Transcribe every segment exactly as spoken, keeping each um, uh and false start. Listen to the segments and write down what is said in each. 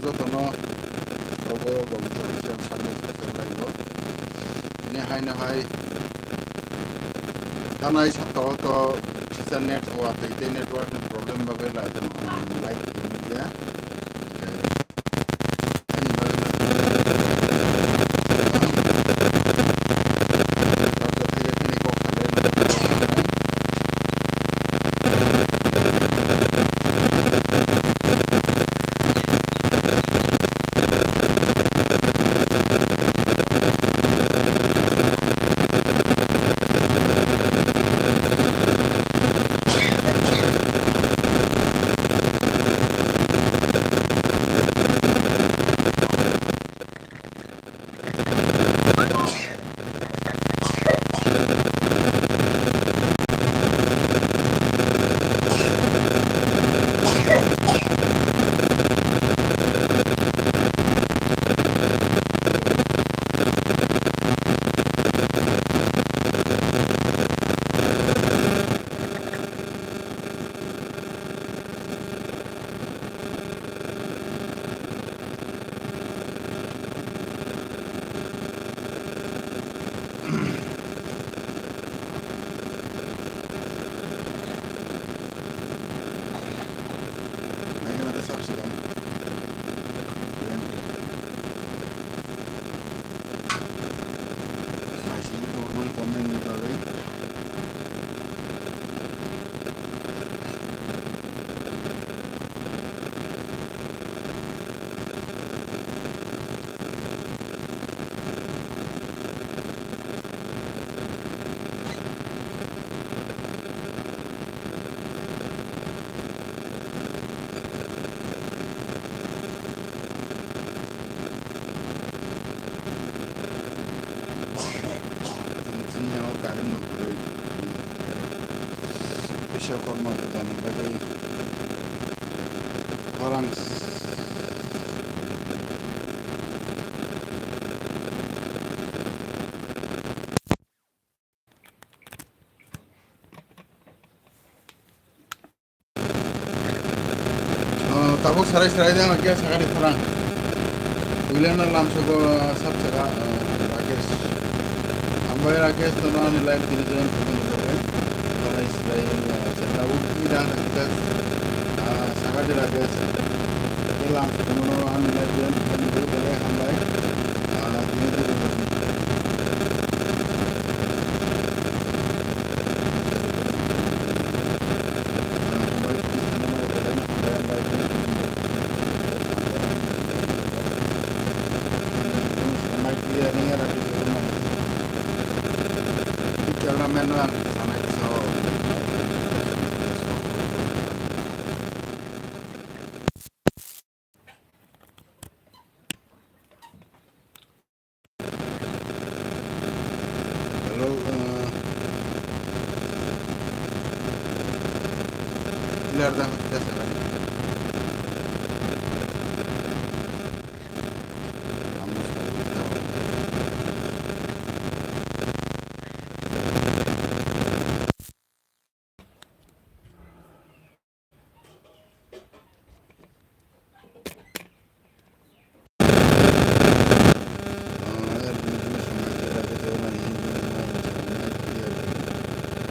jotono obo bo kaisa samung kaitor laibo. Bini haino hai thanai saka o to kisa net watwi tei network ni problem bagwi live, live video ya. Chini o gari no kwrwi. Biswakarma puja ni bagwi khorang. Oh, tabuk sarai sarai de ang khe sakani khorang. Puilano lamsogo sab saka, ah, Rakesh. Hambai Rakesh, tono ani live tini join khoboni bagwi. Sarai sarai, ah, se tabuk tini da ang khe, ah, sakadi Rakesh. Khe lamsogo no ani live join khoboni bagwi belai hambai. Ah, tini join khoboni. Hello, uh, clear da, da, sir.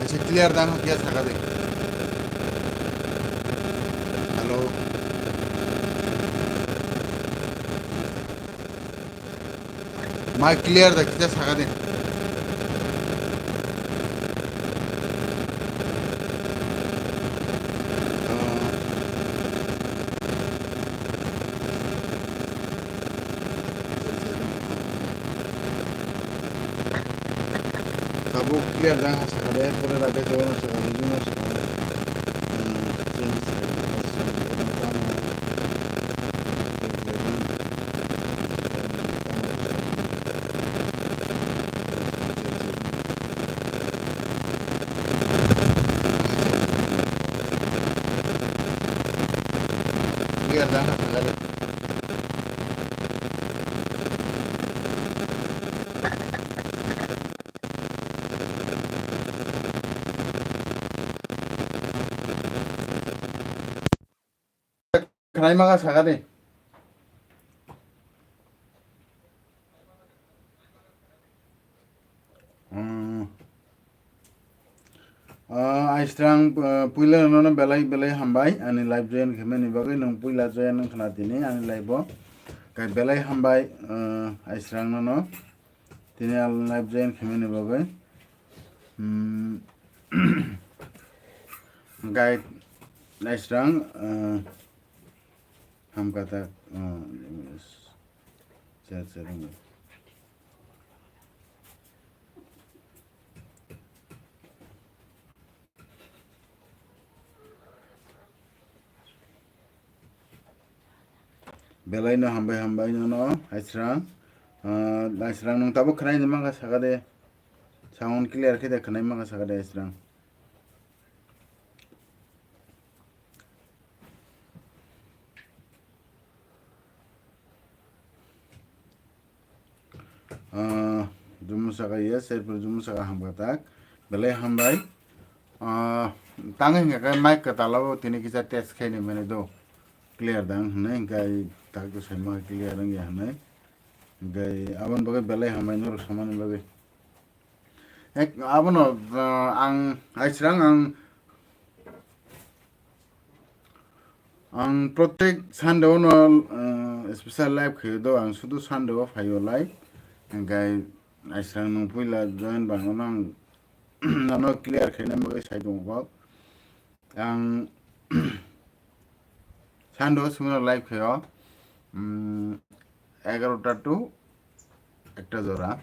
Acha, clear da, no, kya sakha de? Hello. Mic clear da, kisa sakha de. Tabuk clear da, sakha de, pore rate to sakha de, no sakha de. Hmm, change. Khwnai ma kha sakha de. Ah, Aisrang, ah, puila nono belai belai hambai, ani live join khaimani bagwi. Nwng puila join wngkhana tini ani live o. Kai belai hambai, ah, Aisrang nono. Tini ani live join khaimani bagwi. Hmm. Kai Aisrang, ah, hamkata, ah, yes. Chat, chat, wngwi. Belai no hambai, hambai no no, Aisrang. Ah, Aisrang, nwng tabuk khwnai mangkha saka de. Sound clear khe de khwnai mangkha saka de, Aisrang. Ah, Jumu saka, yes, erpor Jumu saka hamkha tak. Belai hambai. Ah, tang hingka khe mic kwtal o tini kisa test khaini mani do. Clear dang hwnwi hingka tak to saima clear wngya hwnwi. Hingka aboni bagwi belai hambai norok samani bagwi. Ek, abono, ah, ang, Aisrang ang, ang protek Sunday o no, ah, special live khayo do, ang sudu Sunday o phaio live. Hingkai Aisrang nwng puila join bangmano ang nono clear khaina bagwi sai tongo kok. Ang Sunday o sumino live khayo, mm, egarota to ekta jora.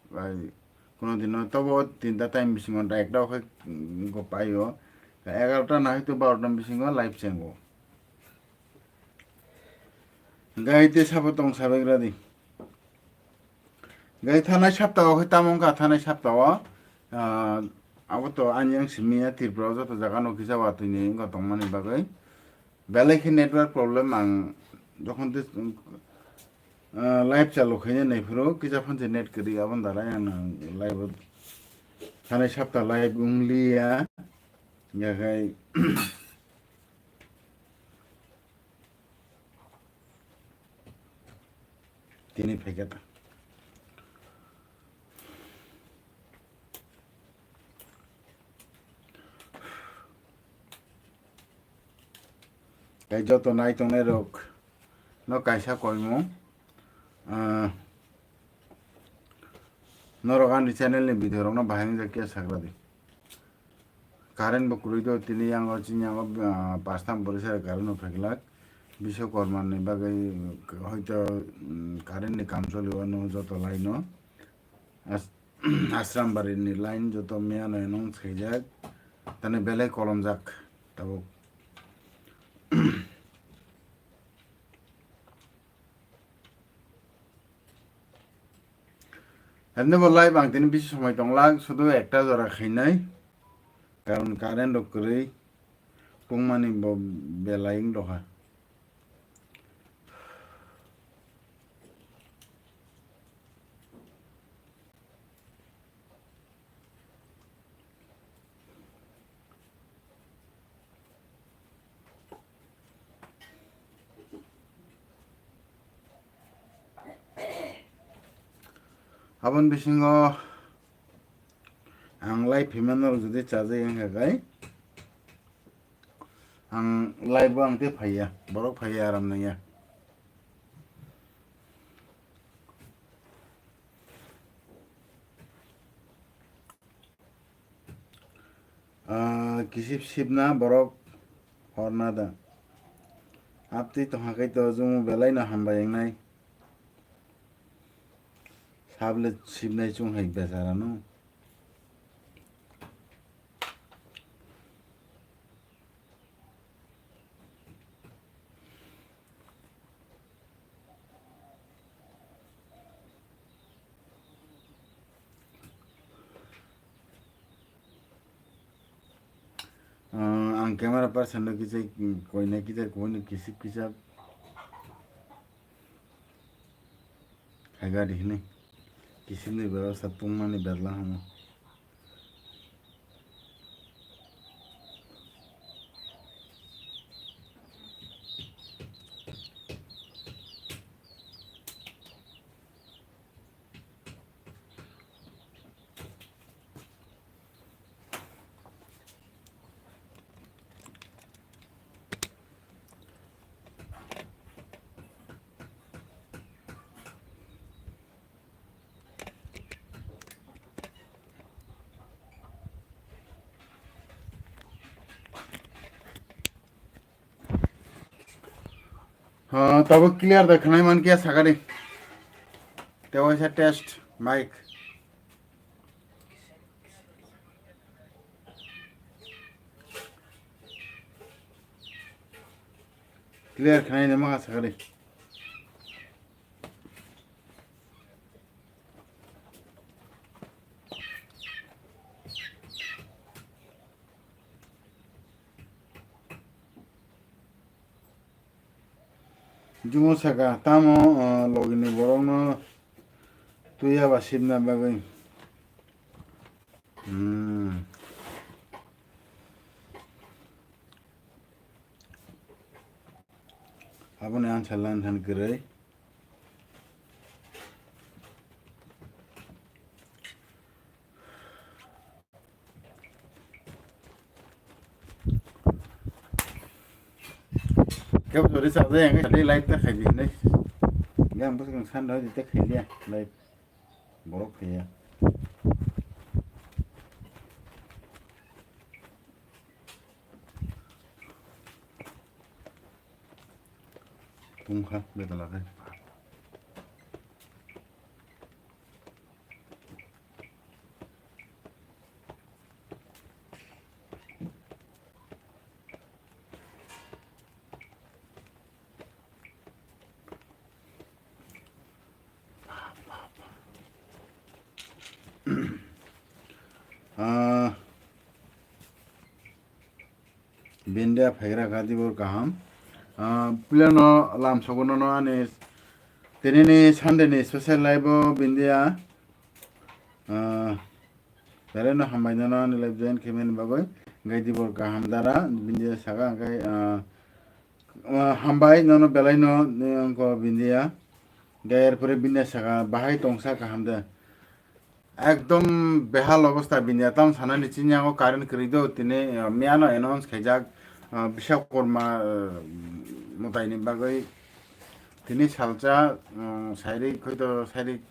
Bai, kuno dino tobo tinta time bisingo direct o khai, mm, go paio. Egarota na hoito barota bisingo live chengo. Gai te sabo tong sabagra di. Gai thanai sapta o khai tamo wngkha thanai sapta o. Ah, abo to ani yang simi ya Tripura o joto jaga no kisa watwi ni wngkha tongmani bagwi. Belai khe network problem, ang jokhon te, ah, live chalu khaina naiphuru kisa phone se net kwrwi, aboni dalai ang nang live o thanai sapta live wngliya. Yakhai tini phaikha ta. Tei joto nai tongnai rok no kaisa koimung, ah, norok ani channel ni video rok no bahai wngjakya sagra di. Current bo kwrwi do tini yango chini yango, ah, pastam bwrwi sara current no pheklak. Biswakarma ni bagwi hoito, mm, current ni kam choli o no joto lai no. As-, Asrambari ni line joto miya no enong swijak, tani belai kolomjak tabuk. Hwnwi bo live ang tini bisi somoi tonglak, sudu ekta jora khainai, karon current rok kwrwi, pungmani bo belai wng doha. Aboni bisingo ang live phima norok jodi chajai wngkha khe, ang live o ang tei phaiya, borok phaiya aram nangya. Ah, kisip sipna borok horna da. Aptwi tongha khe to jumu belai no hambai wngnai. Sable sipnai chwng hai bechara no. Ah, ang camera person no kisa, mm, koina kisa, koina kisip kisa. Haiga di hini. Kisip ni bebasta tungmani berla hamo. Ah, tabuk clear da khwnai man kiya sakari. Te waisa test mic. Clear khwnai ne ma sakari. Jumo saka, tamo, ah, logini borokno twiya ba sibna bagwi. Hmm. Aboni answer lan than kwrwi. Kebo sori sa jai ang khe live ta khai di hinai. Yang bwswk san rw di ta khai liya live. Borok phaiya. Tungkha betala khai. Ah, Bindia phaigra kha tibor kaham. Ah, puilano lam sogo nono ani tinini Sunday ni special live o Bindia. Ah, belai no hambai nono ani live join khaimani bagwi. Hwnkhe tibor kaham dara Bindia saka hwnkhe, ah, ah, hambai nono belai no, eh, wngkha Bindia. Hwnkhe erpore Bindia saka bahai tongsa kaham de. Ekdom behal obostha bini, tam sanani chini yango current kwrwi do, tini, ah, miyano announce khaijak, ah, Bishwakarma, ah, mwtaini bagwi tini salsa, um, sairik, hoito sairik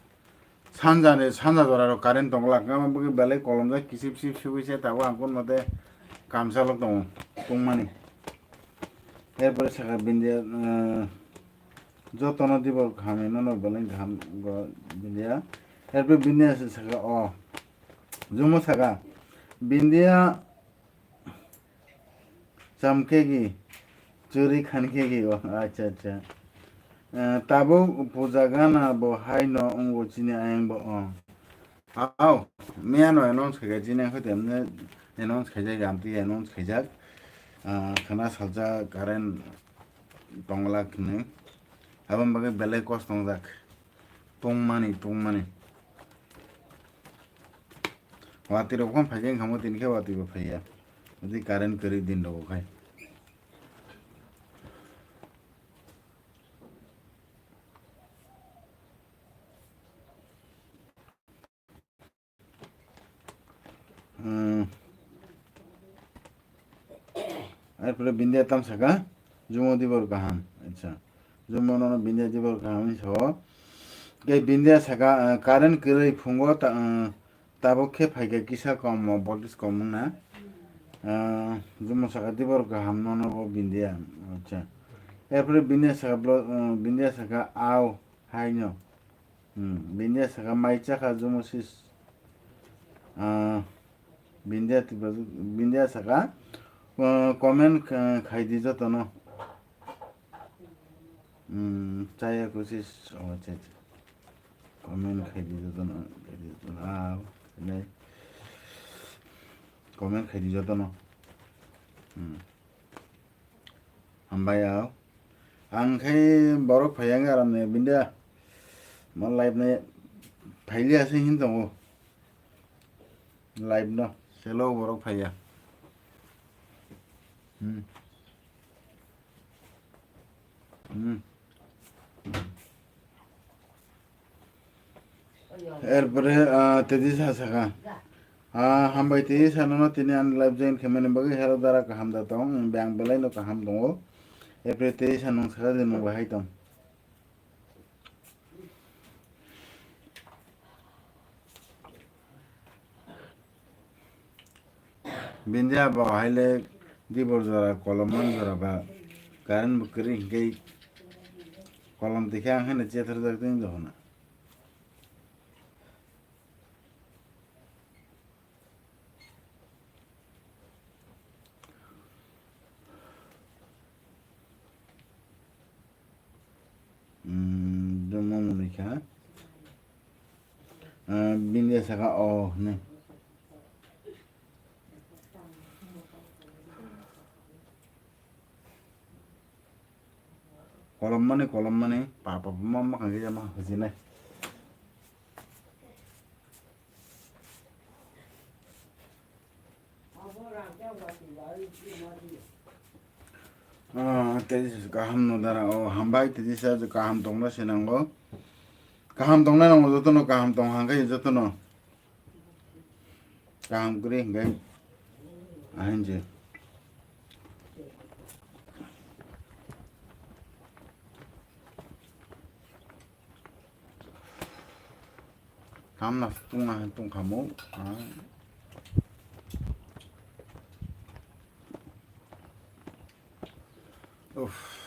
sanjani, sanja joraro current tonglak, tamo bagwi belai kolomjak, kisip sip sugwi se tabuk ang kun mate kamsalok tongo, tongmani. Erpore saka bini, ah, Jotono tibor kaham hinwi no belai kaham go Bindia. Erpore Bindia se saka o. Jumo saka. Bindia chamkegi churi khankegi o. Acha, acha. Eh, tabuk puja gana bo hai no wngo chini ayang bo o. Au, miyano announce khaikha, chini khe temne announce khaijak, amtwi announce khaijak. Ah, khwna salsa current tonglak hinwi. Aboni bagwi belai kosto wngjak. Tongmani, tongmani. Watwi rok phano phaikhe wngkha mo, tini khe watwi bo phaiya. Tei current kwrwi din rogo khai. Hmm. Erpore Bindia tam saka, Jumo tibor kaham. Acha. Jumo nono Bindia tibor kaham hinwi sao. Tei Bindia saka, ah, current kwrwi phungo ta, ah, tabuk khe phaikha kisa kom, voltage kom wngna. Ah, Jumo saka tibor kaham nono bo Bindia. Acha. Erpore Bindia saka blo-, ah, Bindia saka au haino. Hmm, Bindia saka mai chakha Jumo sis. Ah, Bindia Tripura, Bindia saka, ah, comment kha-, khaidi jotono. Hmm, chaya kusis, oh, acha, acha. Comment khaidi jotono, khaidi jotono. Ah, nai. Comment khaidi jotono. Hmm. Hambai ya. Ang khai borok phaiya wngkha aram ni Bindia. Mo live ni phailiya se hin tongo. Live no. Selo borok phaiya. Hmm. Hmm. Erpore, ah, Tejis ha saka. Ah, hambai Tejis ha nono tini ani live join khaimani bagwi hero dara kaham da tong, beng belai no kaham tongo. Erpore Tejis ha nung saka je nung bahai tong. Bindia bo haile dibor jora kolom man jora ba current bo kwrwi hwnkhe Kolom tikhe ang haino chethar jak tini dohona. Hmm, domo muni kha. Ah, bini saka o hwnwi. Kolom mani, kolom mani, pa, pa, pa, ma, ma, kang khe ma, hojinai. Ah, tei kaham no dara, o, hambai, tei sa kaham tongna se nango. Kaham tongna nango jotono, kaham tong hangkhe jotono. Kaham kwrwi hwnkhe ahinje. Kaham no tungma tungkhamu. Uff.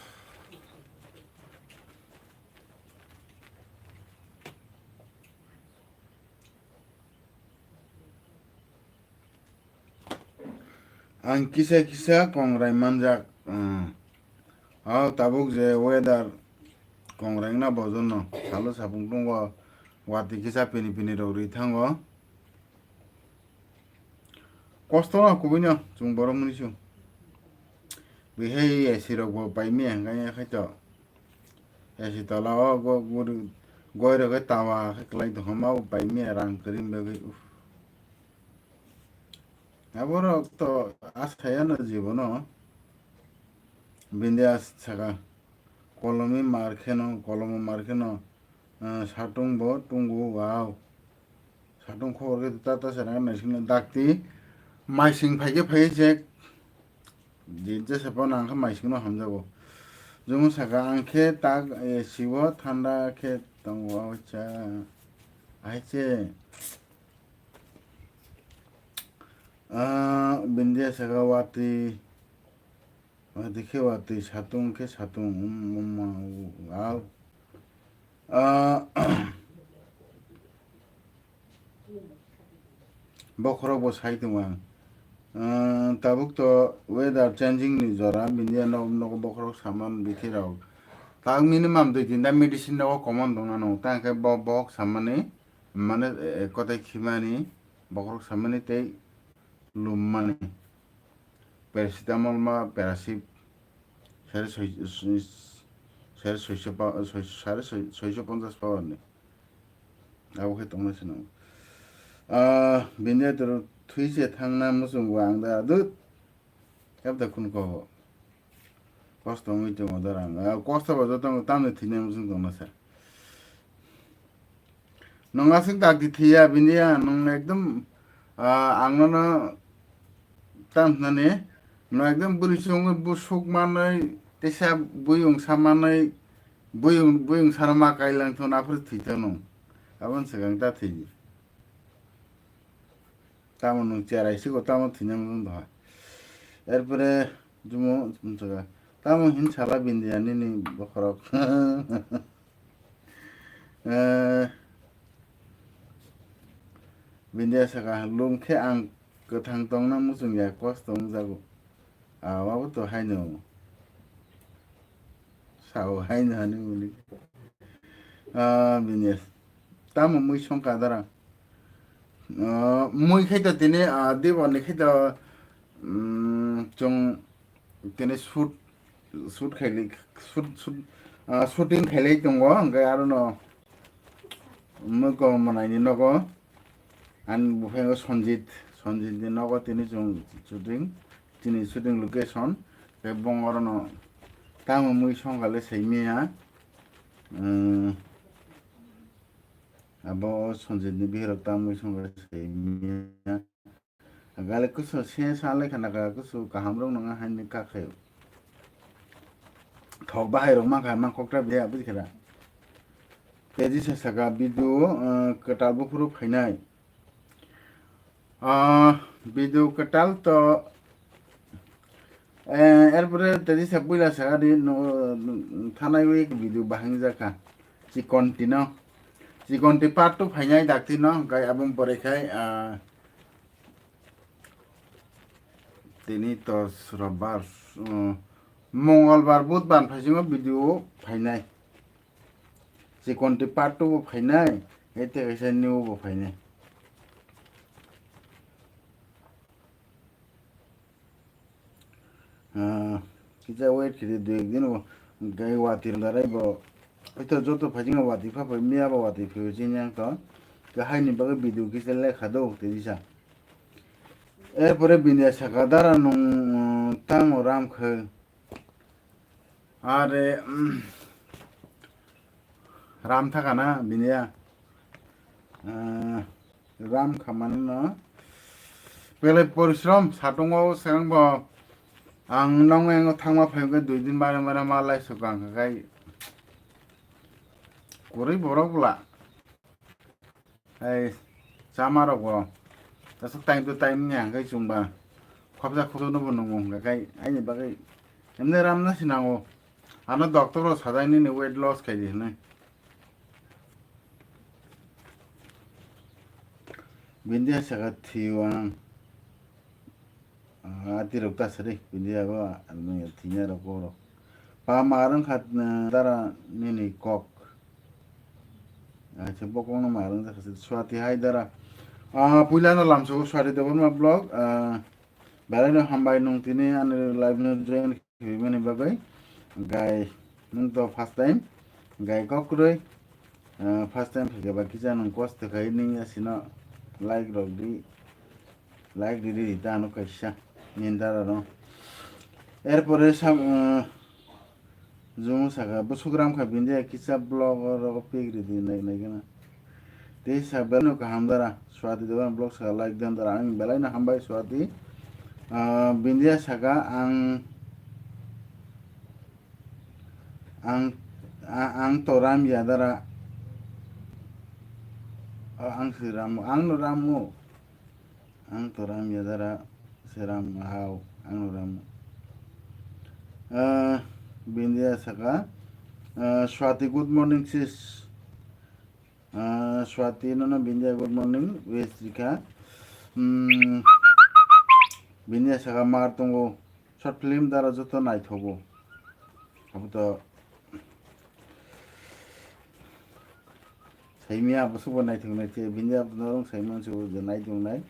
Ang kisa kisa kongrai manjak, ah. O tabuk je weather kongrai wngna bojono salo sapung tongo, watwi kisa pini pini rok ri thango. Kosto no kubui no chwng borok mwnwisu. Bihai A C rok bo paimaya hwnkhe khaito. A C tola o go-, guri-, goi rok khe tawa khe kwlai tongkha, ma bo paimaya rang kwrwi bagwi. Uff. Aborok to asayano jibono. Bindia saka, kolomi mar kheno, kolomo mar kheno, ah, satung bo tungo, wow. Satung khobor khe ta ta sana naisingno dakti. Maising phaikhe phai je. Jin jesa phano ang khe maisingno hamjago. Jumung saka ang khe tak, eh, sibo thanda khe tongo, acha. Aiche. Ah, bindia saka watwi. Watwi khe watwi, satung khe satung, um, um, um, ah. Ah, bokhorok bo sai tongo ang. Ah, tabuk to weather changing ni jora, bini nogo nogo bokhorok saman bithi rok. Tak minimum dui tinta medicine nogo common tongna nango. Tang khe bo bokhok samani, mane, eh, kotai khimani, bokhorok samani tei lummani. Paracetamol ma parasip sare soi-, soi-, sare soiso pa-, soi-, sare soi-, soiso ponchas power ni. Abo khe tongna sino. Ah, bini ator thwi se thangna muchungo ang da dut. Ebda kun ko. Kosto wngwi tongo da rang. Ah, kosto ba joto tamni thwina muchung tongna sa. Nwng aswk dakti thwiya, bini ya, nwng ekdom, ah, ang nono tam hwnani, nwng ekdom bwrwi chwngwi busuk manwi, teisa buyung sa manwi, buyung, buyung sana ma kailang thun aphuru thwi tong nwng. Aboni swkang ta thwi. Tamo nwng cherai siko, tamo thwina nwng doha. Erpore jumo, tamo hin sala bini ya nini bokhorok. Eh, Bindia saka, lum khe ang kwthang tongna muchung ya, kosto wngjago. Ah, abo to haino. Sao haino hani muni. Ah, Bindia. Tamo mui songka dara. Ah, mui khe to tini, ah, diboni khe to, mm, chwng tini shoot, shoot khaili, shoot, shoot, ah, shooting khailai tongo, hwnkhe arono mwkang mwnaini nogo ani buphango Sanjit, Sanjit ni nogo tini chwng shooting, chini shooting location, tei bong orono tamo mui songkha le saimanya, um, abo Sanjit ni bihirok tamo mui songkha le saimanya. Gale kusu se sa le khana ka kusu kaham rok nang haini ka khayo. Thok bahai rok ma kha ma kokta be abis khara. Teji se saka video, eh, kwtal buphuru phainai. Ah, video kwtal to, eh, Erpore tadi sa puila sa di no, thanai wi video bahang jaka. Chikonti no. Chikonti part two phainai dakti no, gai abang pore khai, ah, tini tos, robar, uh, mongolbar, budbar phaisingo video phainai. Chikonti part two bo phainai, ete kaisa new bo phainai. Ah, kisa wait kiri dui ek din bo, gai wati rwdarai bo. Ito joto phajinga wati pha phai miya bo wati phai chini ang to. Kahai ni bagwi video kisa lekha do tiri sa. Erpore bini saka dara nung, mm, tango ram khe. Are, mm, ram thaka na bini ya. Ah, ram khamani no. Pele porishrom satungo sengbo ang nong engo thangma phai khe dui din bare bare ma lai sukang kai. Kuri borok bla. Ai, chama rok bo. Tasuk time to time ni hangkai chungba. Khopsa khopsa no bo nungo hangkai. Aini bagwi. Emne ram na sinango. Ano doctor ro sajai nini weight loss khai di hinui. Bindia saka thiwang. Ah, ati rok ta sari, Bindia bo, almanya thinya rok ko rok. Pa marang khat, eh, dara nini kok. Acha bokong no marang jakha se Swati hai dara. Ah, puila no lamso Swati Debbarma vlog. Ah, belai no hambai nung tini ani live no join khibimani bagwi. Gai nung to first time. Gai kokroi. Ah, first time phikhe ba kisa nung kosto khai ning asino like rok di. Like di di ta no kaisa. Nindara no. Erpore sam, ah, Jumu saka, bwswk ram kha Bindia kisa vlog o rogo pik ridi nai nai gana. Tei sa belai no kaham dara, Swati Dewan vlog saka like dan dara, ang belai no hambai Swati. Ah, Bindia saka ang, ang, a-, ang to ram ya dara. Ah, ang si ram, ang no ram mo. Ang to ram ya dara, se ram hao, ang no ram. Ah, Bindia saka, ah, Swati, good morning, sis. Ah, Swati, no, no, Bindia, good morning, wish rikha. Hmm, Bindia saka mar tongo, short film dara joto naithogo. Abo to Saimia abo subo naithok nai khe, Bindia abo norong saimang subo je naithok nai.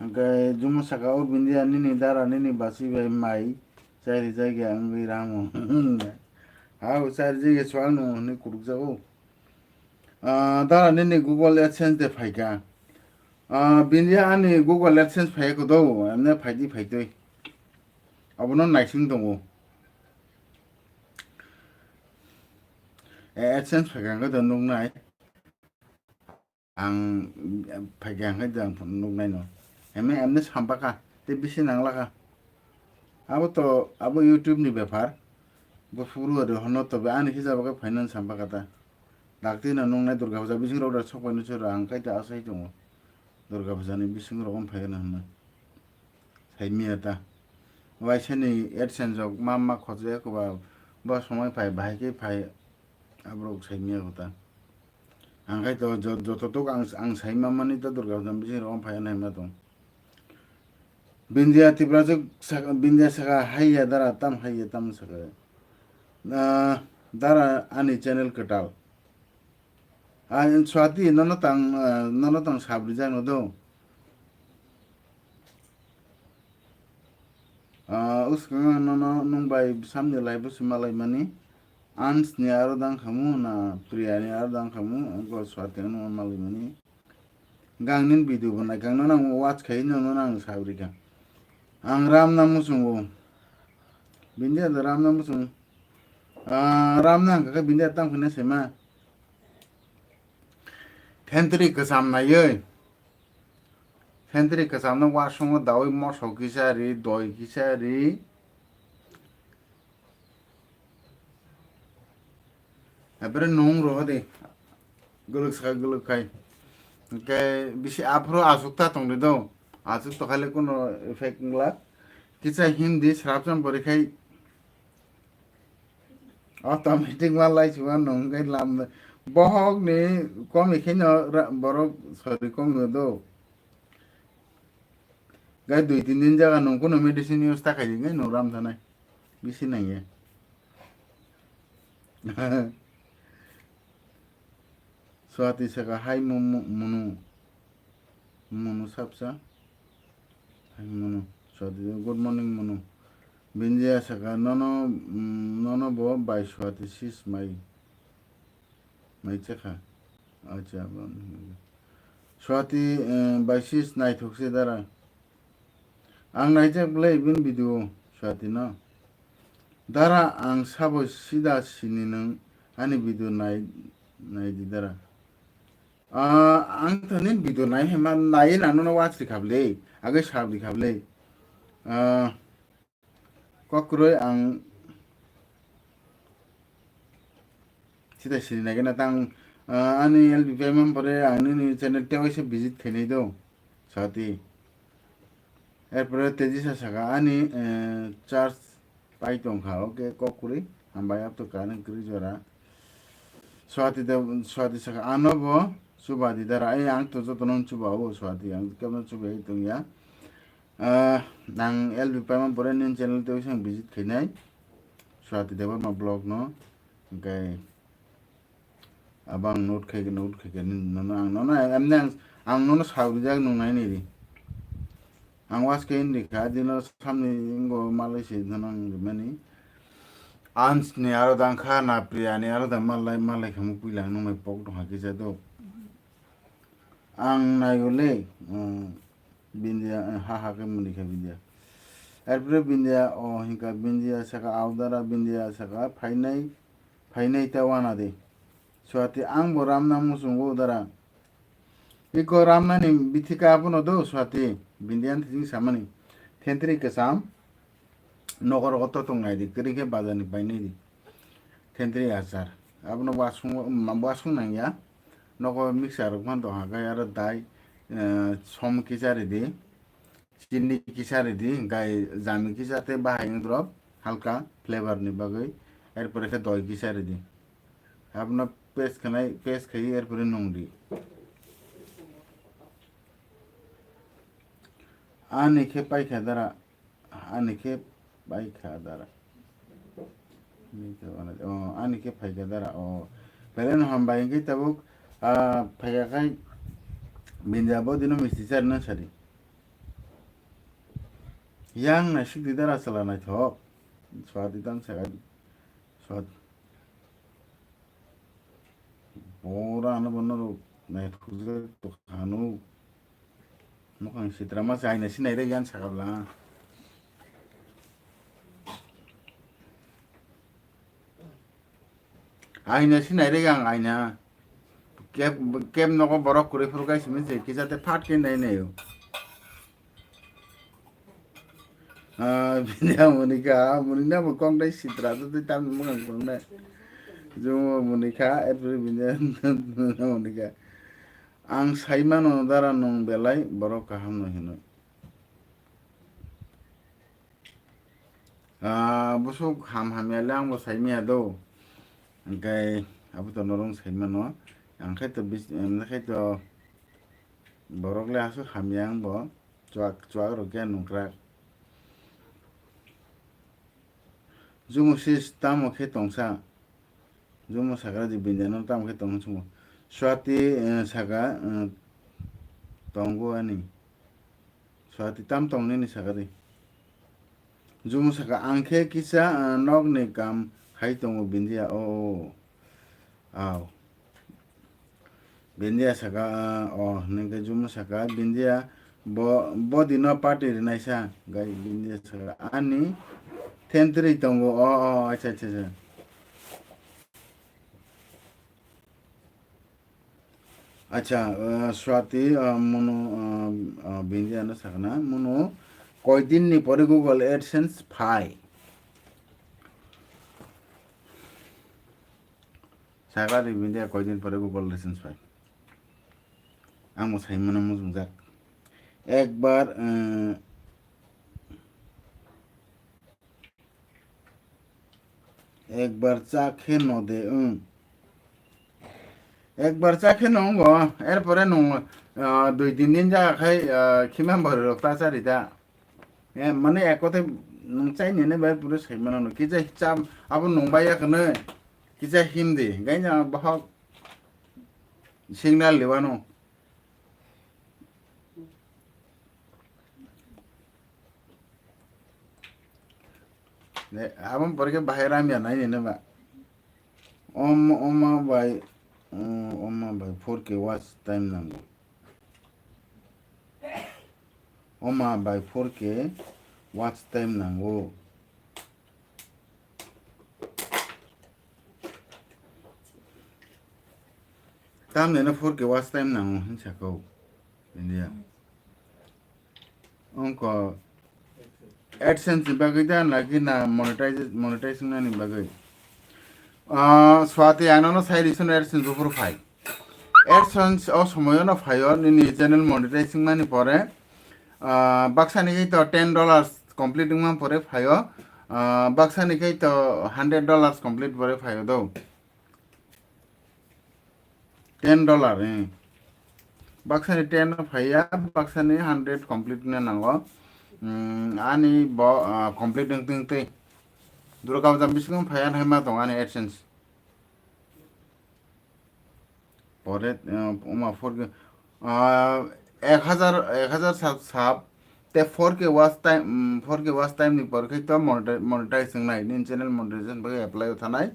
Hingke Jumu saka o Bindia nini dara nini basi bai mai chari jagya wngwi ramo. Hao chari jagya swang no hwnwi kuruk jago. Ah, dara nini Google AdSense de phaika. Ah, Bindia ani Google AdSense phai kodo, emne phaidi phaitoi. Abono naising tongo. Eh, AdSense phaikha hwnkhe to nuknai. Ang, eh, phaikha hwnkhe to ang nuknai no. Emne, emne sampakha, tei bisi nanglakha. Abo to, abo YouTube ni bepar. Bo phuru aro hono tobe ani hijab khe phainani sampakha ta. Dakti no nuknai Durga Puja bising rok da sokpaino chwra ang kaitor asai tongo. Durga Puja ni bising rok phai gana hwnna. Saimia ta. Waisani AdSense rok ma ma khojak ba, ba somoi phai bahai khe phai aborok saimia kota. Ang khai to jo-, joto tok ang, ang saima mani ta Durga Puja bising rok phai nai ma tong. Bindia Tiprajwk saka, Bindia saka haiya dara tam haiya tam saka. Ah, dara ani channel kwtal. Ah, Swati, nono tang, ah, nono tang sabri jang no do. Ah, uskang nono nung bai samni lai busi malai mani. Ans ni aro dang khamu na Priya ni aro dang khamu, go Swati no malai mani. Gang nin video bo nai kang nono ang watch khai nono ang sabri kang. Ang ram na muchungo. Bindia da ram na muchung. Ah, ram na ang kha Bindia tang phina sema. Thentri kwcham naiwi. Thentri kwchamno wasongo dawi moso kisa ri, doi kisa ri. Ebere nung roho de. Guluk saka guluk khai. Hingke bisi aphuru asuk ta tong de do. Asuk to khale kuno effect wngla. Kisa Hindi srapsam porikhai automatic ma lai chuwa nung kai lam bohok ni komi khe no ra-, borok sorry kong no do. Gai dui tin din jaga nung kuno medicine use ta khai kai no ram thanai. Bisi nang ye. Swati saka hai mo-, mo-, munu. Munu sapsa. Hai munu. Swati good morning munu. Bindia saka nono, mm, nono bo bai Swati sis mai. Mai chakha. Acha bo. Swati, eh, bai sis naithok se dara. Ang naijak belai bini video Swati no. Dara ang sabo sida sini nung ani video nai, nai di dara. Ah, ang to nin video nai hema nai na nono watch di khable. Age sab di khable. Ah, kokroi ang sida sini nai na tang, ah, ani L B payment pore ang nini channel teo se visit khainai do. Swati. Erpore Tejisa saka ani, eh, charge pai tongkha, oke, kok kwrwi. Hambai apto kani kwrwi jora. Swati de, Swati saka ano bo chuba di dara. Ai ang to joto no chuba o Swati, ang kemno chuba tongya. Ah, nang L B payment pore nin channel teo se visit khainai. Swati Debbarma blog no. Hingkai Abo ang note khai, note khai, nono ang, nono emne ang, ang nono sawi jak nung nai nai di. Ang was khe hindi kha, dino samni ingo malai se nono ang rimani. Ans ni aro dang kha, na Priya ni aro dang malai, malai khamu puila ang nung mai pok dong ha kisa do. Ang nai ule, um, Bindia, eh, ha ha khe muni kha Bindia. Erpore Bindia, o hinka Bindia saka audara Bindia saka phainai. Phainai ta wana de. Swati ang bo ramna muchungo dara. Iko ramnani bithika abono do Swati. Bindian thijing samani. Thentri kesam. Nokor oto tongnai di. Kiri ke bazani painai di. Thentri achar. Abono wasung, wasung nangya. Noko mixer rok phan tongha kai aro dai, eh, som kichari di. Chini kisa ridi, hingkai jami kisa tei bahai wng drop, halka flavor ni bagwi, erpore khe doi kisa ridi. Abono paste khanai, paste khai erpore nung di. Ani khe paikha dara, ani khe paikha dara. Ani khe, oh, ani khe phaikha dara, oh. Belai no hambai hingke tabuk, ah, phaikha khai Bindia bo dino misti charina sadi. Yang naisik di dara chwla naithok. Swati tang saka di. Swat. Bora ano bono ro naithok je to khanu. Mukhang sitra ma se aina sinai re yang saka bla. Aina sinai re yang aina. Kep, kep nogo borok kwrwi phuru kai simi se kisa te phat khe nai naio. Ah, bini amoni kha, amoni na bo kong dai sitra to tei tamni mukhang kong dai. Jumo amoni kha, erpore bini amoni kha. Ang sai mano dara nwng belai borok kaham no hino. Ah, busuk ham hamya le ang bo sai maya do. Hingkai abo to norong sai mano. Ang khai to bis-, em, khai to borok le aswk hamya ang bo. Chuak, chuak rok khe nungkrak. Jumo sis tamo khe tongsa. Jumo sakra di Bindia no tamo khe tong chungo. Swati, eh, saka, eh, tongo ani. Swati tam tong nini saka di. Jumo saka ang khe kisa, eh, nok ni kam khai tongo Bindia o. O. Aw. Bindia saka, ah, oh, nengke Jumo saka, Bindia bo, bo dino party rinai sa, gai Bindia saka, ani thentri tongo, oh, oh, acha, acha, acha. Acha, ah, Swati, ah, mono, ah, ah, Bindia no sakna, mono koidin ni pore Google AdSense phai. Sakha di Bindia koidin pore Google AdSense phai. Ang bo sai mano mujungjak. Ekbar, eh, Ekbar cha khe no de, wng. Ekbar cha khe no wngo, erpore nwng, ah, dui tin din jaga khai, ah, khima bwrwi rok ta chari da. Eh, mane ek kothe nwng chai nene bai puro sai mano no. Kisa cham abo nwng bai ya khe nw. Kisa him di. Gaina bahok signal liwano. Ne, abo pore khe bahai ramya nai nene ba. Om, oma bai, um, oma bai four K watch time nango. Oma bai four K watch time nango. Tamni no four K watch time nango hinsa kho India. Ongko AdSense ni bagwi da naki na monetize, monetize wngnani bagwi? Ah, Swati, ang nono sai rwsano AdSense buphuru phai. AdSense o somoyo no phaio nini channel monetize wngmani pore. Ah, baksani khai to ten dollars complete wngma pore phaio. Ah, baksani khai to hundred dollars complete pore phaio do. Ten dollar, eh. Baksani ten phaiya, baksani hundred complete na nango. Hmm, ani bo, ah, complete wng tong twi. Durga puja bisingo phaiya hai ma tong ani AdSense. Pore, ah, uma four K, ah, ek hajar, ek hajar sap, sap, te four K watch time, mm, four K watch time ni por khai to monetize, monetize wngnai, nini channel monetization bagwi apply o thanai.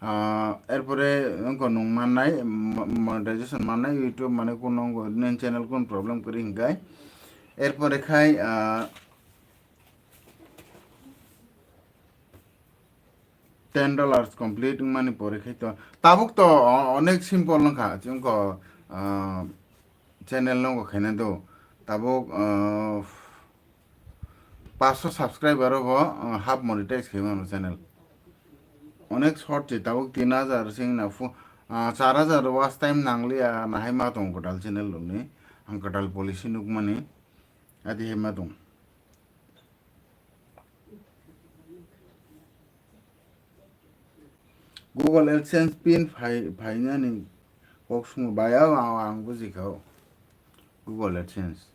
Ah, erpore wngkha nwng mannai, mo-, monetization mannai, YouTube mane kun wngkha nini channel kun problem kwrwi hinkhai. Erpore khai, ah, ten dollars complete wngmani pore khai to. Tabuk to o-, onek simple wngkha, chwngkho, ah, channel no khaina do. Tabuk, ah, paanch sho subscriber o bo, ah, half monetize khai mano channel. Onek short se tabuk tin hajar sing na phu-, ah, char hajar watch time nangliya na hai ma tong kwtal channel rok ni. Ang kwtal policy nukmani adi hai ma tong. Google AdSense pin phai, phainani kok sumo bai ang, ang, ang buji kha o. Google AdSense.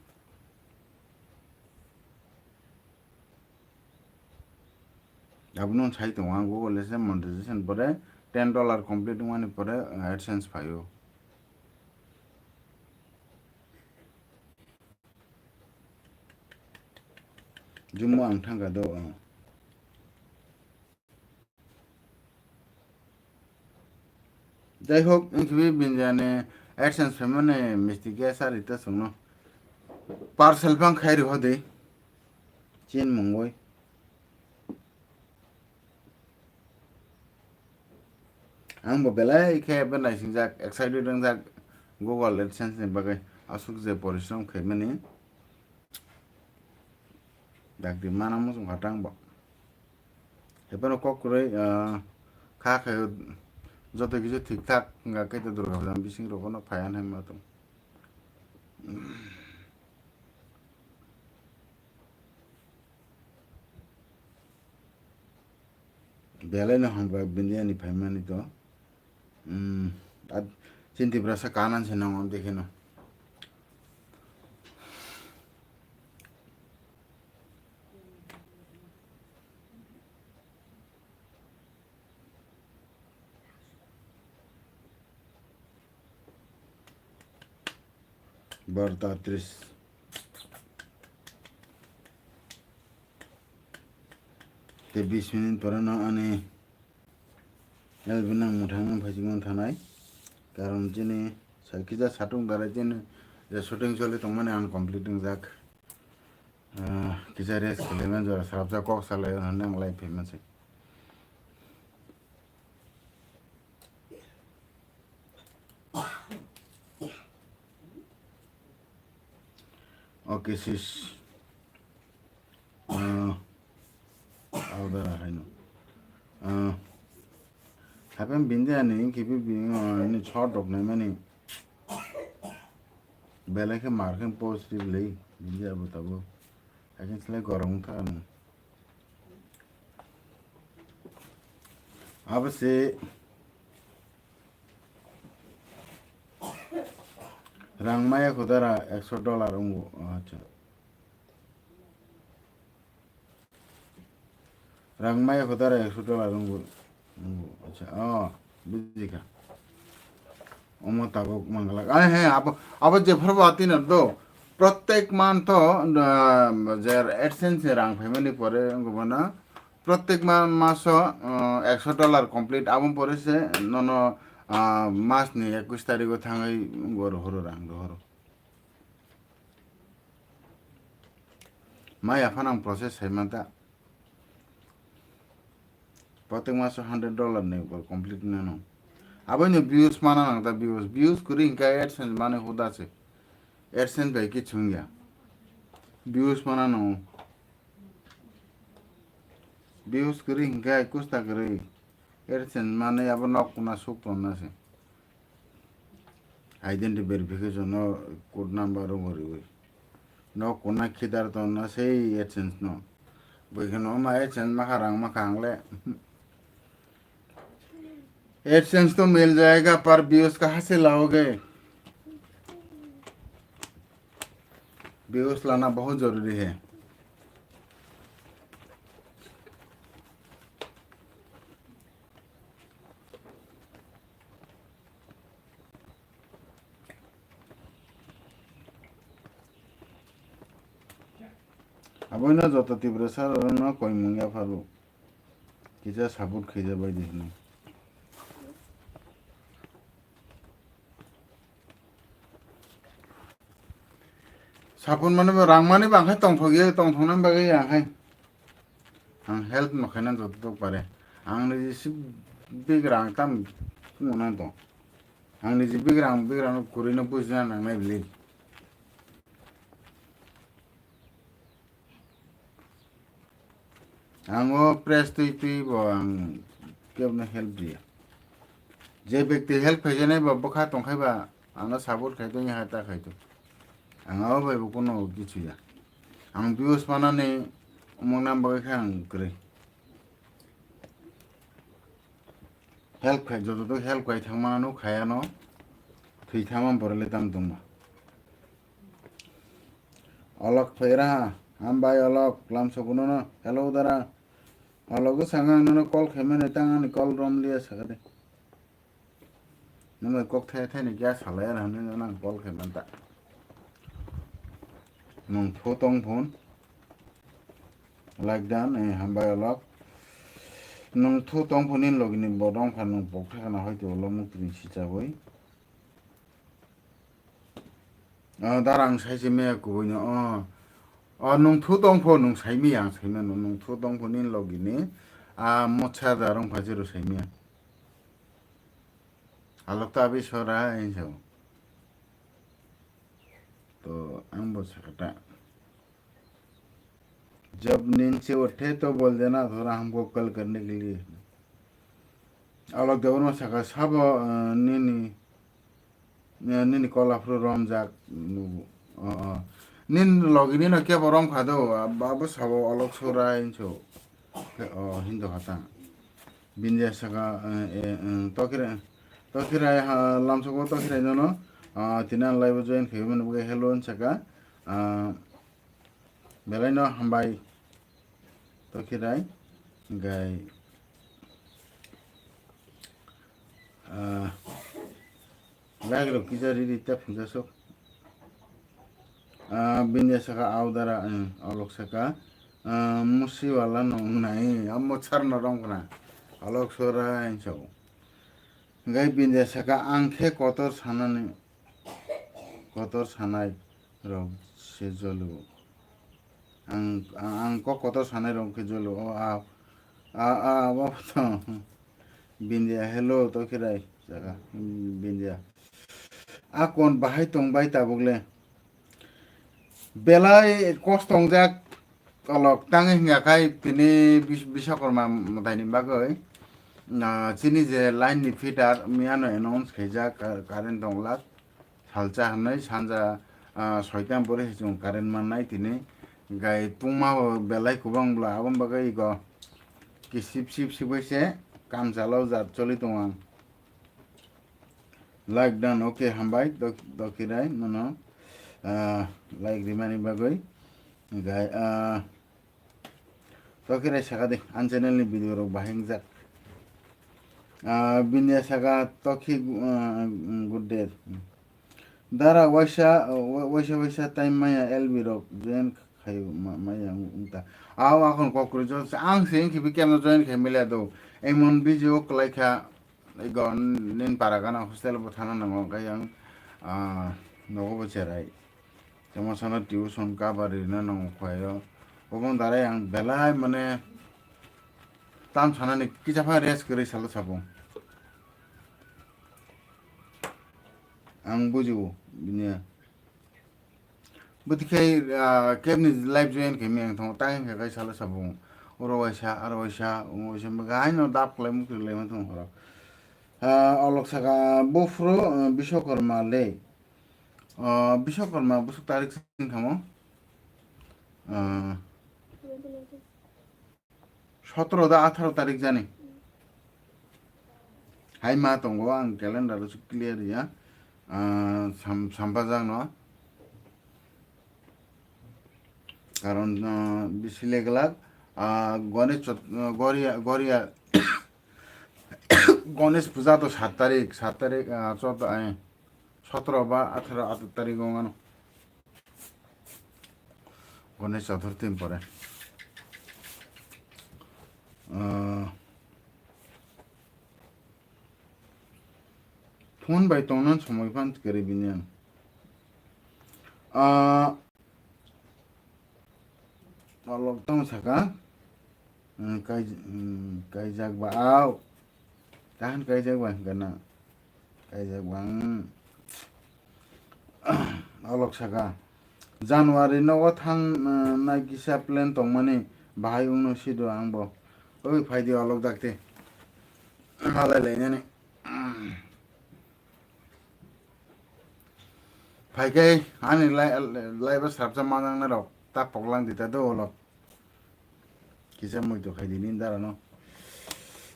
Abono sai tongo ang Google AdSense monetization pore ten dollar complete wngmani pore, uh, AdSense phaio. Jumbo ang thangkha do, uh. Jai hok, wngkhe bini jani AdSense phaimani misti khe sari ta chwngno. Parcel phang khai rw hodi. Chin mungwi. Ang bo belai khe bo naisingjak, excited wngjak Google AdSense ni bagwi. Aswk je porishrom khaimani. Dakti mana muchung kha tang bo. Hephano kok kwrwi, ah, kha khe joto kisa thik thak wngkha khe Durga puja bising rok no phaiya hinwi ma tong. Belai no hamkha bini ani phaimani to. Hmm, at-, chini Tiprasa kanan se nang on dekhe no. Barta tris. Tei bis minute pore no ani L B nang mwthang wng phai chikmani thanai. Karon chini sa-, kisa satung darai chini je shooting choli tongmani ang complete wngjak. Ah, kisa rest khwlaimani jora srapjak kok salai hwnwi ang live phaimani se. Okay, sis. Ah, Audara haino. Ah, happen bindi ani, kipi bini, ah, ni chot rok nai mani. Belai khe mar khe positive lei, bindi abo tabo. Haikhe slai gorong wngkha ano. Abo se rang maya khudara ekso dollar wngo. Acha. Rang maya khudara ekso dollar wngo. Wngo. Acha. Oh, bujikha. Omo tabuk manglak. Ai he, abo, abo je phorbo atino do. Prottek month o, ah, je AdSense ni rang phaimani pore wngbo na. Prottek ma-, maso, ah, ekso dollar complete aboni pore se nono, ah, mas ni ekwis tarikh o thangwi wngbo rohoro rang rohoro. Maya phano ang process sai manta. Prottek maso hundred dollar ni upor complete nano. Aboino views mana nang ta views. Views kwrwi hwnkhe AdSense mani huda se. AdSense bai kichung ya. Views mana no. Views kwrwi hwnkhe kusta kwrwi. AdSense mani abo nok kuna suk tonna se. Identity verification no code number o riwi. No kuna khidar tonna sei AdSense no. Bwkheno ma AdSense makha rang makha angle. AdSense to mil jayega par views kaha se laoge. Views lana bahut jaruri hai. Aboino joto Tiprasa rokno koimung yapharo kisa support khaija baidi hwnwi. Support mani bo rang mani bo ang khai tongthok ye, tongthoknani bagwi ang khai. Ang help no khaina joto tok pare. Ang ni jisi big rang tam mona to. Ang ni ji big rang, big rang kwrwi no bujina nangnai bili. Ang o press twi twi bo ang kebno help diya. Je bekti help khaijanai bo bwkha tongkhai ba ano support khai tongya hai ta khai to. Ang abo bai bo kuno kichu ya. Ang views manani umang nam bagwi khe ang kwrwi. Help khai, joto to help khai thangmano khayano. Thwi thangma borok le tam tongma. Olok phaira ha, hambai olok, lam sokunono, hello dara. Ologo sanga ang nono call khaimani tang ani call rom liya sakade. Nwng bai kok thai thai ni kya salai ar hwnwi nono ang call khaimanta. Nwng phu tong phone. Like dan, eh, hambai olok. Nwng thu tong phone ni logi ni bodong kha nwng pok thakna hoi to ulo muk tini si chabwi. Ah, dara ang sai se me kubui no. Oh. Oh, nwng thu tong pho nwng sai mi ang sai mano. Nwng thu tong pho ni logi ni. Ah, mocha da rong pha jero sai mi ang. Alok ta bi sora enso. To ang bo sakata. जब नींद से उठे तो बोल देना थोड़ा हमको कॉल करने के लिए। Alok Debbarma saka sabo, eh, nini, eh, nini call aphuru romjak nugo. Oh, oh. Nin logi nino kebo rom khado, ab-, abo sabo olok sora hinso. Oh, hindo hata. Bindia saka, eh, eh, eh, tokire, tokire, ha, lamsoko tokire nono, ah, tini ang live join khaimani bagwi hello saka. Ah, Belai no hambai. Tokhirai. Gai. Ah, like rok kisa riri ta phunjasok. Ah, bini saka audara, eh, olok saka. Ah, musi wala no nai, amo char no rong kna. Olok sora inso. Gai bini saka ang khe kotor sanani. Kotor sanai rok se jolo. Ang, ang, ang kok kotor sanai rok khe jolo. O, a, a, a, abo to. Bindia, hello, to khirai jaga. Bindia. A kon bahai tong bai tabuk le. Belai kosto wngjak. Kolok tangwi hwnga khai tini bis-, Biswakarma mwtaini bagwi, ah, chini je line ni feeder miyano announce khaijak, ka-, current tong lak salsa hwnwi sanja, ah, soita ni pore se chwng current mannai tini. Gai tungma bo belai kwbang bwla aboni bagwi ego kisip sip sip bai se Kam chalao jat choli tongo ang. Like dan, okay, hambai, dok-, dokirai, nono, ah, like rimani bagwi. Gai, ah, Tokirai saka de, ang channel ni video rok bahai wngjak. Ah, bini saka toki, ah, good day. Dara waisa, wa-, waisa, waisa time maya L B rok join khai ma-, maya wng ta. Aw akon kok kwrwi jo, ang se wngkhe bikhe no join khai mila do. Emon busy o kwlai kha, ego nin para gana hostel bo thana nango, khe ang, ah, nogo bo cherai. Tamo sano tuition kabari rina nango khaio. Oboni darai ang belai mane tam sanani kisa pha rest kwrwi salo sabung. Ang bujibo bini. Bwtwi khe, ah, kebni live join khe miyang thango, tang khe kai salo sabung. Oro waisa, aro waisa, omo waisa, gaino dap kwlai mukti lai ma thango horo. Ah, olok saka buphuru, ah, Biswakarma le. Ah, Biswakarma bwswk tarik sing thamo? Ah, sotoro da atharo tarik jani. Hai ma tongo, ang calendar o clear ya. Ah, sam-, sampajak no. Karon, ah, bisi leglak, ah, Ganesh Chot-, ah, Goria, Goria, Ganesh puja to sat tarik, sat tarik, ah, chot-, ai, sotoro ba atharo, atharo tarik o wngano. Ganesh Chaturthi ni pore. Ah, phone bai tongna somoi phan kwrwi bini ang. Ah, Olok tong saka. Hmm, kai, hmm, kaijak ba au. Tahan kaijak ba gana. Kaijak ba, hmm. Olok saka. January nogo thang, eh, nai kisa plan tongmani bahai wngno sido ang bo. Oi phaidi olok dakte. Malai lainani. Phaikai ani lai, lai ba sarapsa manang na rok ta poklang di ta do olok. Kisa muitu khai di nindara no.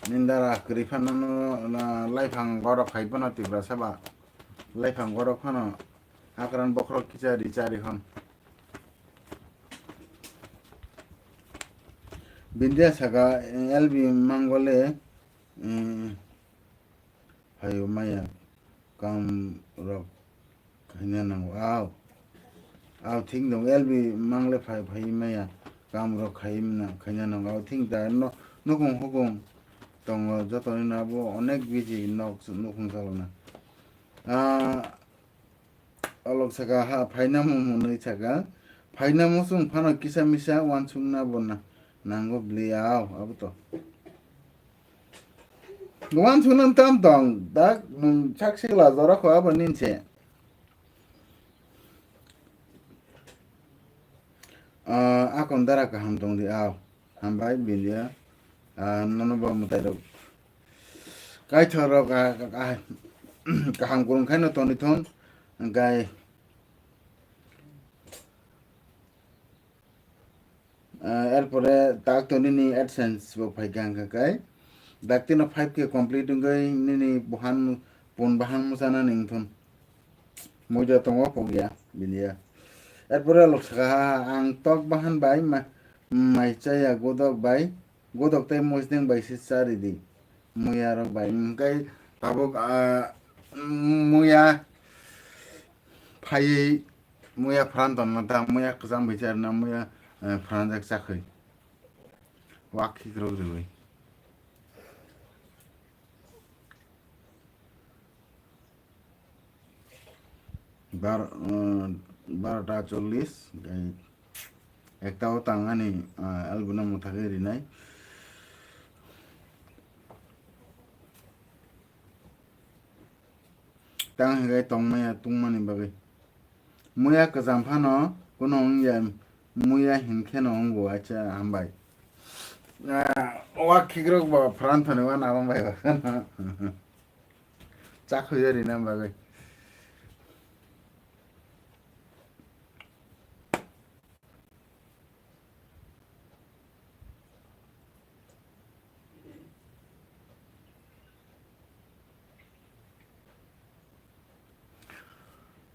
Nindara kwrwi phano no, na, laifang gorok khai phano Tiprasa ba. Laifang gorok phano hakran bokhorok kisa ri chari hwn. Bindia saka, eh, L B mangole, eh, phaio maya kam rok khaina nango. Aw. Aw thik dong, L B mangle phai, phai maya kam rok khai na, khaina nango. Aw thik da no, nukung hukung tongo, joto ni no abo onek busy nok, nukung salona. Ah, Olok saka ha, phaina mo hwnwi saka. Phaina mo chwng phano kisa misa uansukna bo na-, nango bwlwi aw, abo to. Uansukna tam tong, dak nwng sak sikla jora kho abo ninse. Ah, akon dara kaham tong di aw. Hambai, bindia. Ah, nono bo mwtai rok. Kaithor rok, ah, ah, kaham kurung khaino toni thon. Gai. Ah, erpore tak to nini AdSense bo phai kha hwnkha kai. Dak tino five K complete wngwi nini buhan pun bahang muchana ning thon. Muida tongo pogya, bindia. Erpore olok saka ha, ang tok bahan bai ma-, mai chaya godok bai, godok tei moisdeng bai se chari di. Muya rok bai, hwnkhe tabuk, ah, muya phaiwi, muya pran tongna ta, muya kwchang bai charna, muya, eh, pran jak chakhwi. Wak khikrok riwi. Bar-, eh, barota chollis, gai ekta o tang ani, eh, album no mwthagwi rinai. Tang hwnkhe tongmaya tungmani bagwi. Muya kwcham phano kuno wngya, muya hinkheno wngo, acha hambai. Ah, o wak khikrok bo pran thani wan abang bai ba. Chakhwi rina bagwi.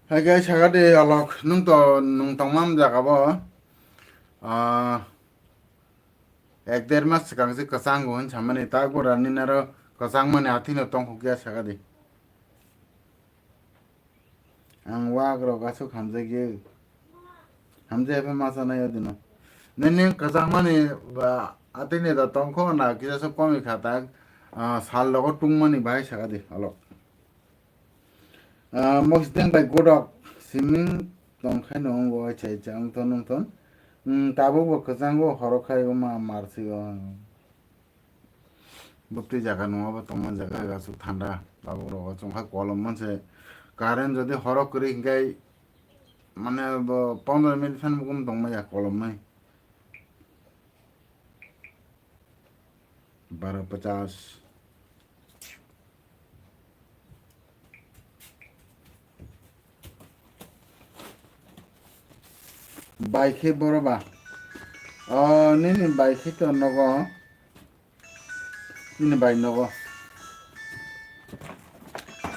Hai guys, sakadi alok, nwng to, nwng tongmani jaga bo, ah, ek der mas swkang se kwchang bo hwn samani, ta gura nini aro kwchang mani atino tongkho kya sakadi. Ang wak rok aswk hamjak ye, hamjak pha ma sanai o dino. Nini kwchang mani ba atini da tongkho na kisa se komi kha ta, ah, sal logo tung mani bahai sakadi alok. Ah, mokiteng bai godok siming tongkhaino wngo, acha, acha, wngthon, wngthon. Hmm, tabukbo kwchango, horo khai wngma marsi o. Bwtwi jaga nungya bo tongma jaga, aswk thanda. Tabuk rogo chwngkha kolom manse. Current jodi horo kwrwi hinkhai, mane bo pondro minute phan bukum tongmaya kolomnai. Baro pachas. Bai khe boro ba. O, nini bai khe to nogo. Nini bai nogo.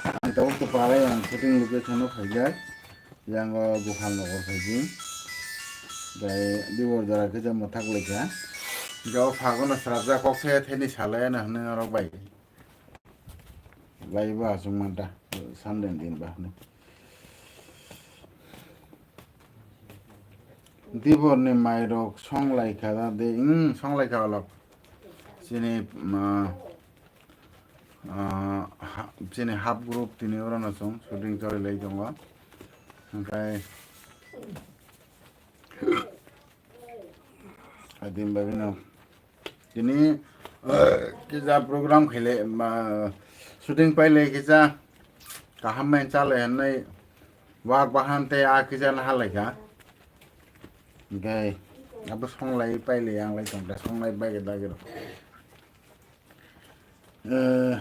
Ang tabuk to parai ang shooting location o phaijak. Yang o Buphal nogor phaijing. Bai dibor jora khe jamo thak laikha. Jao phagono srapjak kok se theni salai ano hwnwi norok bai. Laiba aswk manta, Sunday din ba hwnwi. Diborni mairok song laikha da de, hmm, song laikha olok. Chini, ma, ah, ha-, chini half group tini orono chwng shooting choli lai tongo. Hwnkhe, adin bagwino. Tini, eh, kisa program khaile, ma, shooting paile kisa kaham main chale hwnwi wak bahan tei a kisa na halaikha. Hwnkhe abo songlai paile yang lai tongkha, songlai bai dagiro. Eh,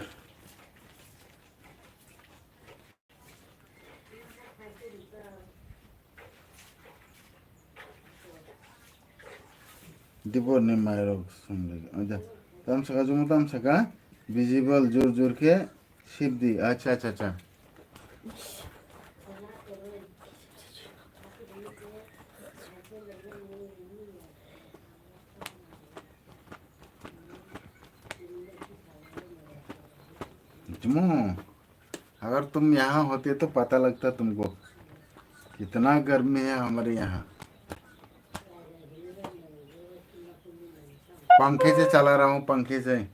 Dibor ni mairok songwi. Aja. Tam saka jumu tam saka. Visible jur jur khe sip di. Acha, acha, acha. Jumu. अगर तुम यहाँ होते तो पता लगता तुमको, कितना गर्मी है हमारे यहाँ। पंखे से चला रहा हूँ, पंखे से।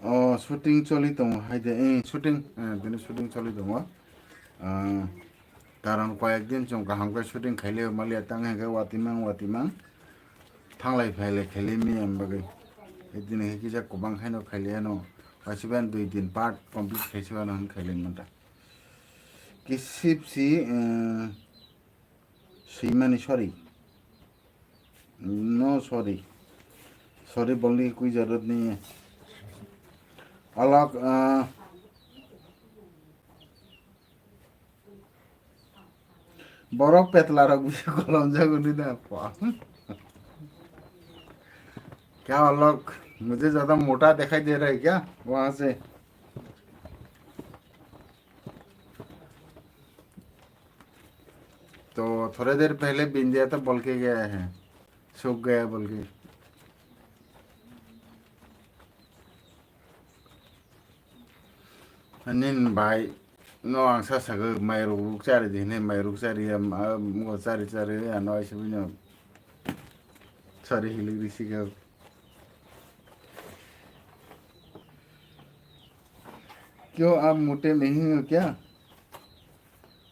Oh, shooting choli tongo, hai de, eh, shooting, eh, bini shooting choli tongo. Ah, Karon koyek din chwng kaham khe shooting khaile maliya, tang hwnkhe watimang watimang thanglai phailai khaile miyam bagwi. Bini khe kisa kwbang khaino khaile ano, waisa ban dui din part complete khaisa ano hwn khaile manta. Kisip si, eh, swimani, sorry. No, sorry. Sorry, bolni kui jarut ni. Alak, ah, Borok petla rok bisi kolom jago ni da pa. क्या लोग, मुझे ज्यादा मोटा दिखाई दे रहा है क्या वहां से? तो थोड़ी देर पहले बिंदिया तो बोल के गया है, सूख गया बोल के। Nin bai no ang sa sagwi mairok ruk chari di hinwi mairok chari ya, ah, mo chari chari ya no aisa bini chari hilik risi khe. क्यों आप मोटे नहीं हो क्या?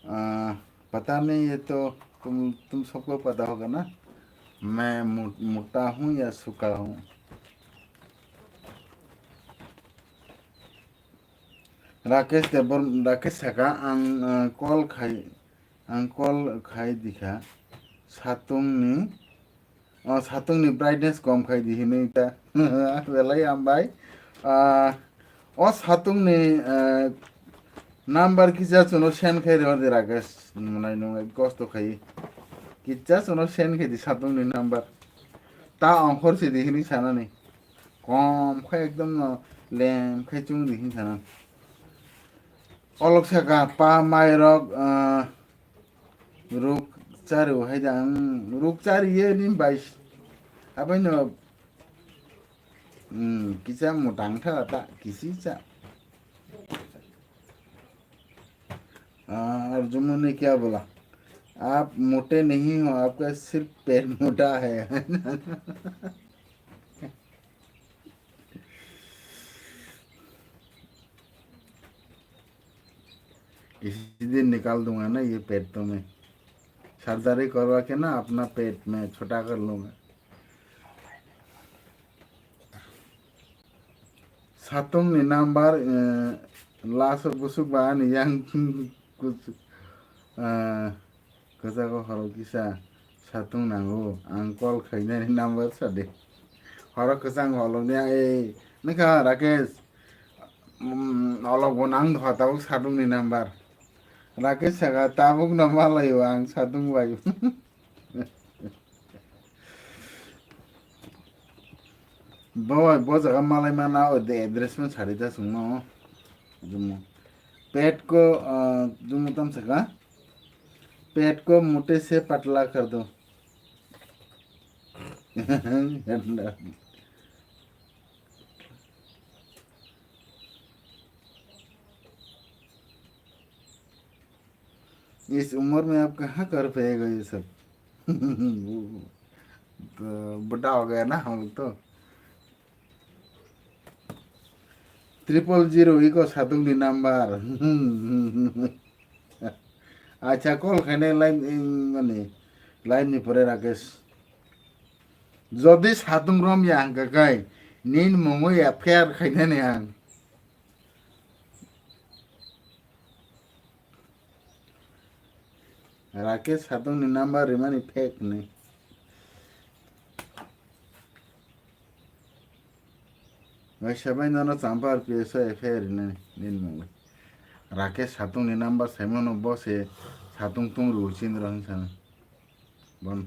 आ, पता नहीं, ये तो तुम, तुम सबको पता होगा ना, मैं मो-, मोटा हूँ या सूखा हूँ। Rakesh Debbar, Rakesh saka, ang, ah, call khai, ang call khai dikha, satungni, oh, satungni brightness kom khai di hinwi ta. Belai hambai. Ah, o satungni, ah, number kisa chuno send khai rw di Rakesh, nwnai nwnai kosto khai. Kisa chuno send khai di satungni number. Ta ongkhor si di hinwi sanani. Kom khai ekdom no lem khai chung di hin sana. Olok saka pa mai rok, ah, ruk chari hai da, ang ruk chari ye ni bai. Abai no, hmm, kisa motang tha ta, kisi cha. Ah, Arjun ne kya bola? Aap mote nahi ho, aapka sirf pet mota hai. इसी दिन निकाल दूंगा ना ये पेट तुम्हें। सर्जरी करवा के ना अपना पेट में छोटा कर लूंगा। Satung ni number, eh, laso busuk ba ani yang kus-, eh, kwchak o horo kisa satung nango, ang call khainani number sade. Horo kwchang holok ni, eh, nokha Rakesh, mm, olok bo nang dopha tabuk satung ni number. Rakesh saka tabuk no malaio ang satung bai. Bo, bo jaga malai mana o de address man sari da sungno. Jumo. पेट को, अ, जुमो तम सका। पेट को मोटे से पतला कर दो। इस उम्र में आप कहाँ कर पाएगा ये सब? तो बड़ा हो गया ना हम लोग तो। Triple zero iko satung ni number. Acha, call khainai line, mane, line ni pore Rakesh. Jodi satung rom ya hangka kai, nin mongo ya fair khainani ang. Rakesh satung ni number rimani fake ni. Waisa bai nono champa R P S o F I R rinani nini mungwi. Rakesh satung ni number saimano bo se satung tung rw chin rw hwn sana. Bon.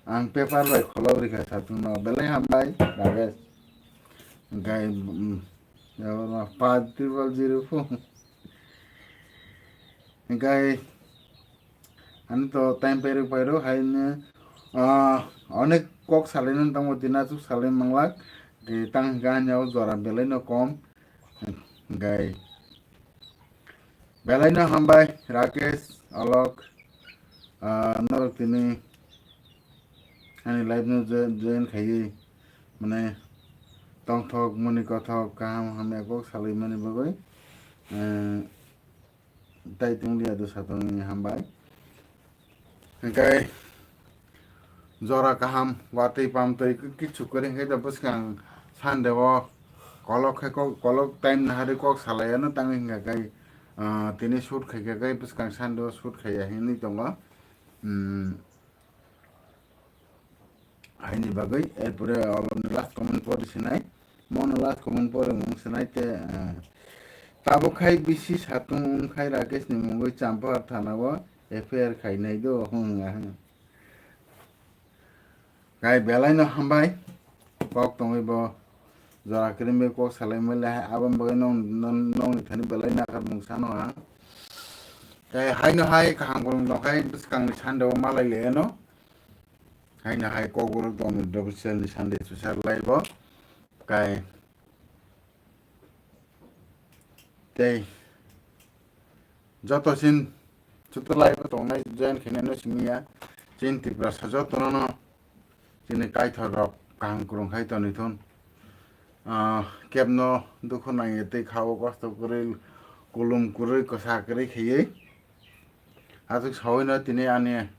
Ang paper bai kholok rikha satung no belai hambai Rakesh. Gai, mm, ya Allah, five triple zero four. Gai, ani to time pairuk pairuk hai ne, ah, onek kok salai nang tamo tina chuk salai manglak. Gai tang hingka hanya o jora belai no kom. Gai. Belai no hambai, Rakesh, Alok, ah, norok tini ani live no jo-, join khaiwi, mane, tongthok, muni kothok, kaham hamya kok salai mani bagwi, eh, tai tonglia do satongni hambai. Hingke jora kaham, watwi pamtwi kichu kwrwi hingke da bwskang Sunday o kolok khe kok, kolok time nahari kok salai ano tangwi hingka kai, ah, tini shoot khaikha kai bwskang Sunday o shoot khaiya hinwi tongo. Hmm. Haini bagwi, erpore oloni last comment pori sinai. Mono last comment pori mung sinai te, eh, tabuk khai bisi satung wng khai Rakesh ni mungwi Champahar thana o F I R khainai do, hwnga hwn. Kai belai no hambai, kok tongwi bo. Jora kwrwi bai kok salai mali hai, aboni bagwi nong, nong, nongni thani belai nakar mung sano ang. Tei haino hai kaham kwrwng tong khai bwskangni Sunday o malai le eno. Haino hai kok borok tongni double cell ni Sunday special live o. Kai tei joto sin joto live o tongnai join khainai no simi ya. Chini Tiprasa jotono no chini kaithor rok kaham kwrwng khai tonwi thun. Ah, kebno dukhu nangya tei kha-o kosto kwrwi, kulum kwrwi, kwsa kwrwi khaiwi. Aswk sawino tini ani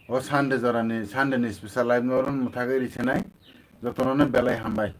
o Sunday jorani, Sunday ni special live no oro mwthagwi risinai. Jotono no belai hambai.